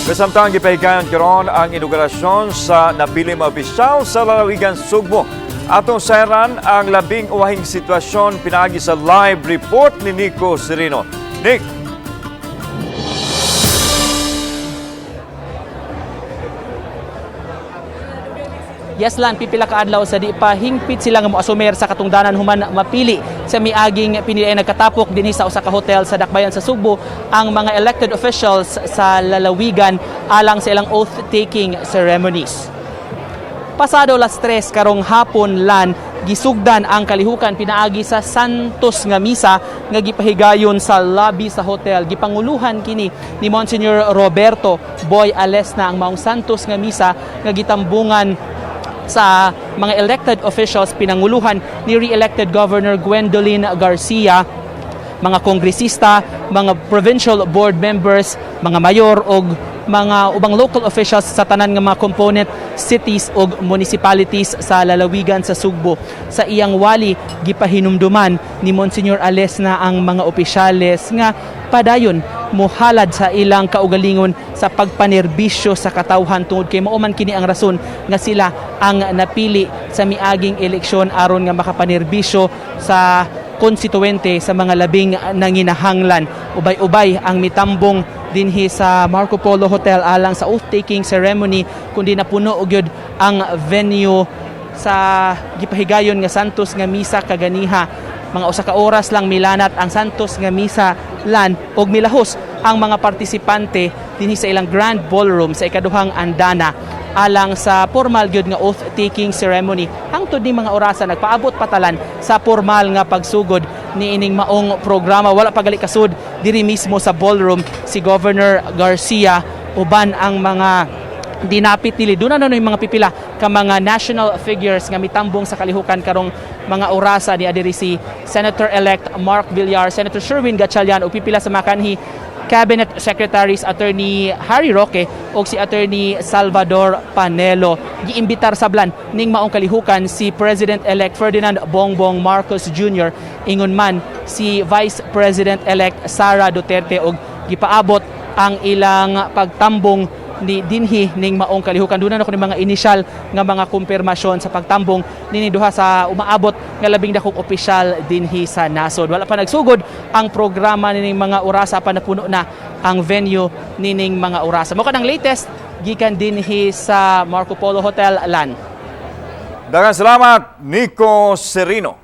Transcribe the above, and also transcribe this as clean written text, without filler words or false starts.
Kasamtang gipahigayon karon ang inaugurasyon sa napili mga opisyal sa lalawigan Sugbo. Atong sayran ang labing uwahing sitwasyon pinaagi sa live report ni Nico Serino. Nick. Yes lan, pipila ka adlaw sa di pa hingpit sila nga moasumer sa katungdanan human mapili sa miaging pinili ay nagkatapok dinhi sa usa ka hotel sa Dakbayan sa Sugbo ang mga elected officials sa lalawigan alang sa ilang oath-taking ceremonies. Pasado las 3 karong hapon lan, gisugdan ang kalihukan pinaagi sa Santos nga misa nga gipahigayon sa lobby sa hotel. Gipanguluhan kini ni Monsignor Roberto Boy Alesna ang maong Santos nga misa nga gitambungan sa mga elected officials pinanguluhan ni re-elected Governor Gwendolyn Garcia, mga kongresista, mga provincial board members, mga mayor og mga ubang local officials sa tanan nga mga component cities ug municipalities sa lalawigan sa Sugbo. Sa iyang wali, gipahinumduman ni Monsignor Alesna ang mga opisyales nga padayon mohalad sa ilang kaugalingon sa pagpanerbisyo sa katawhan tungod kay mao man kini ang rason nga sila ang napili sa miaging eleksyon aron nga makapanerbisyo sa konstituente sa mga labing nanginahanglan. Ubay-ubay ang mitambong dinhi sa Marco Polo Hotel alang sa oath-taking ceremony, kundi napuno og gyud ang venue sa gipahigayon nga Santos nga misa kaganiha. Mga usa ka oras lang milanat ang Santos nga misa lan og milahos ang mga partisipante dinhi sa ilang grand ballroom sa ikaduhang andana alang sa formal gyud nga oath-taking ceremony. Hangtod ni mga orasa nagpaabot patalan sa formal nga pagsugod ni ining maong programa. Wala pa gali kasud diri mismo sa ballroom si Governor Garcia uban ang mga dinapit nili. Doon na yung mga pipila ka mga national figures nga mitambong sa kalihukan karong mga orasa ni adiri si Senator-elect Mark Villar, Senator Sherwin Gatchalian ug pipila sa mga kanhi Cabinet Secretaries Attorney Harry Roque ug si Attorney Salvador Panelo. Giimbitar sablan ning maong kalihukan si President-elect Ferdinand Bongbong Marcos Jr. ingon man si Vice President-elect Sara Duterte ug gipaabot ang ilang pagtambong ni dinhi ning maong kalihukan. Doon na ko ni mga inisyal nga mga kumpirmasyon sa pagtambong nini duha sa umaabot nga labing dakong opisyal dinhi sa nasod. Wala pa nagsugod ang programa nining mga orasa pa napuno na ang venue nining mga orasa. Mao kanang latest gikan dinhi sa Marco Polo Hotel lan. Daghang salamat, Nico Serino.